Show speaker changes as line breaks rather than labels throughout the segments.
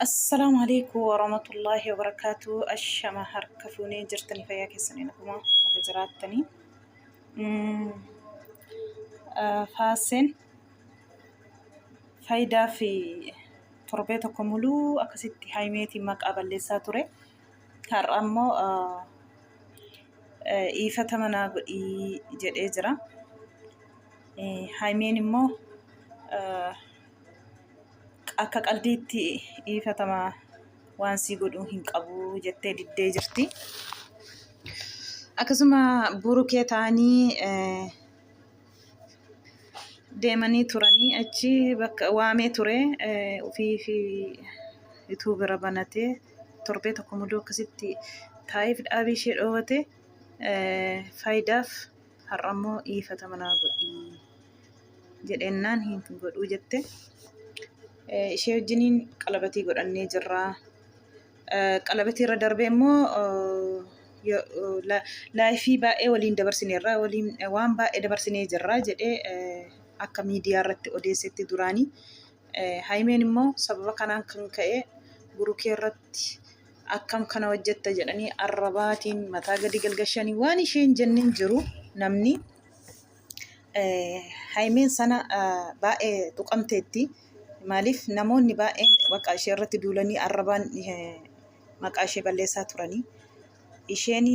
Assalaamu alaikum warahmatullaahi wabarakaatu. Ashama harka fuunee jirtanii fayyaa keessanii naguma baga jiraattanii. Faaseen faayidaa fi torbee tokko muluu akkasitti haayimeetiin maqaa balleessaa ture. Har'a immoo iifata manaa godhii jedhee jira. Haayimeen immoo akka qaldiitti iifatama waan sii godhuu hin qabu jettee diddee jirti. Akkasuma burukee ta'anii deemanii turanii achi bakka waamee ture ofii fi ituu bira banatee torbee tokko muduu akkasitti taa'eef dhaabii ishee dhoowwate faayidaaf har'ammoo iifatama naa godhii. Jedhennaan hin godhuu jette. Ishee wajjiniin qalabatii godhannee jirra. Qalabatii irra darbee immoo laayifii baay'ee waliin dabarsineerra waliin waan baay'ee dabarsinee jirra jedhee akka miidiyaa irratti odeessetti duraanii. Hayimeen immoo sababa kanaan kan ka'e burukee irratti akkam kana hojjetta jedhanii arrabaatiin mataa gadi galgashanii waan isheen jenneen jiru namni. Hayimeen sana baay'ee tuqamteetti. Maaliif namoonni baay'een bakka ishee irratti duulanii arrabaan maqaa ishee balleessaa turanii. Isheen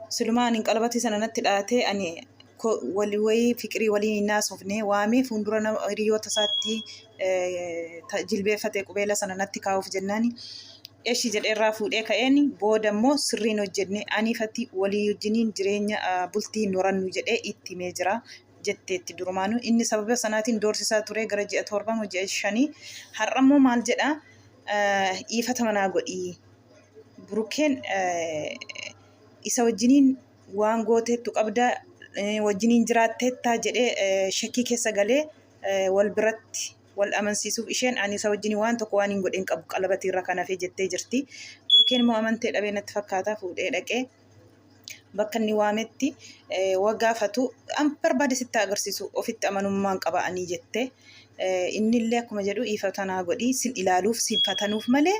silumaa ani qalabatii sana natti dhaatee ani wayii fiqirii waliin hin haasofne waamee fuuldura hiriyoota isaatti jilbeeffatee qubeela sana natti kaa'uuf jennaani. Eshi jedhee irraa fuudhee ka'een booda immoo sirrii hin hojjenne aniif ati walii wajjiniin jireenya bultii hin horannu jedhee itti himee jira jetteetti durumaanuu inni sababa sanaatiin doorsisaa ture gara ji'a torba moo ji'a shanii har'a immoo maal jedha dhiifata manaa godhii burukeen isa wajjiniin waan gooteettu qabda wajjiniin jiraatteetta jedhee shakkii keessa galee wal biratti wal amansiisuuf isheen ani isa wajjin waan tokko waan hin godhin qabu qalabatii irra kan hafe jettee jirti. Burukeen immoo amantee dhabee natti fakkaata fuudhee dhaqee bakka inni waametti wa gaafatu an barbaade sitti agarsiisu ofitti amanummaan qaba ani jette. Innillee akkuma jedhu dhiifama naa godhi sin ilaaluuf sin fatanuuf malee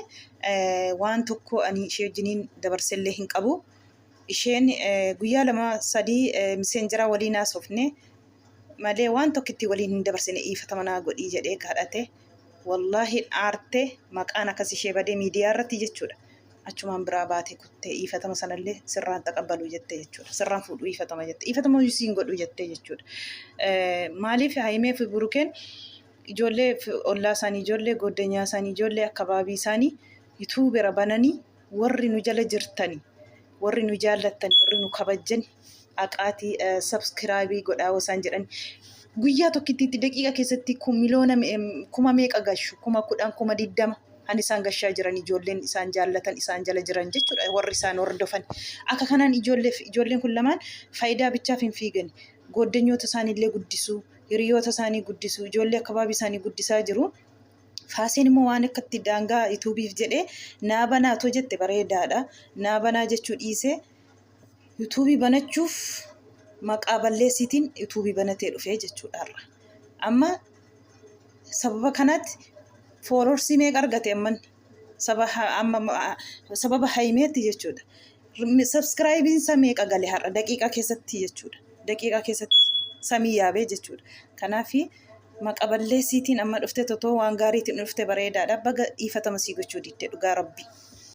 waan tokko ani ishee wajjiniin dabarsellee hin qabu. Isheen guyyaa lama sadii miseenjaraa waliin haasofne malee waan tokkitti waliin hin dabarsine dhiifatama naa godhii jedhee kadhate. Wallaahi aarte maqaan akkas ishee badee miidiyaa irratti jechuudha. Achumaan biraa baatee kuttee dhiifatama sanallee sirraan taqabbaluu jette jechuudha. Sirraan fuudhuu dhiifatama jette. Dhiifatama siin godhuu jettee jechuudha. Maaliif Hayimee fi Burukeen ijoollee ollaa isaanii, ijoollee goddanyaa isaanii, ijoollee akkabaabii isaanii yuutuubera bananii warri nu jala jirtani, warri nu jaallattani, warri nu kabajjani aqaatii sabskiraabii godhaa osaan jedhan guyyaa tokkittiitti daqiiqa keessatti miliyoona kuma meeqa gashu 10,000 20,000 han isaan gashaa jiran ijoolleen isaan jaallatan isaan jala jiran jechuudha warri isaan hordofan akka kanaan ijoolleef ijoolleen kun lamaan faayidaa bichaaf hin fiigani gooddanyoota isaaniillee guddisuu hiriyoota isaanii guddisuu ijoollee akabaabii isaanii guddisaa jiru. Faaseen immoo waan akkatti daangaa yuutuubiif jedhee naa banaa too jette bareedaadha. Naa banaa jechuu dhiisee yuutuubii banachuuf maqaa balleessiitiin yuutuubii banatee dhufee jechuudha har'a. Amma sababa kanatti foolorsii meeqa argate amman amma sababa hayimeetti jechuudha. Sabskraayibiin isaa meeqa gale har'a daqiiqaa keessatti jechuudha. Daqiiqaa keessatti samii yaabee jechuudha. Kanaafi maqa balleessiitiin amma dhufte totoo waan gaariitiin dhufte bareedaadha. Baga dhiifatama sii gochuu didde dhugaa rabbi.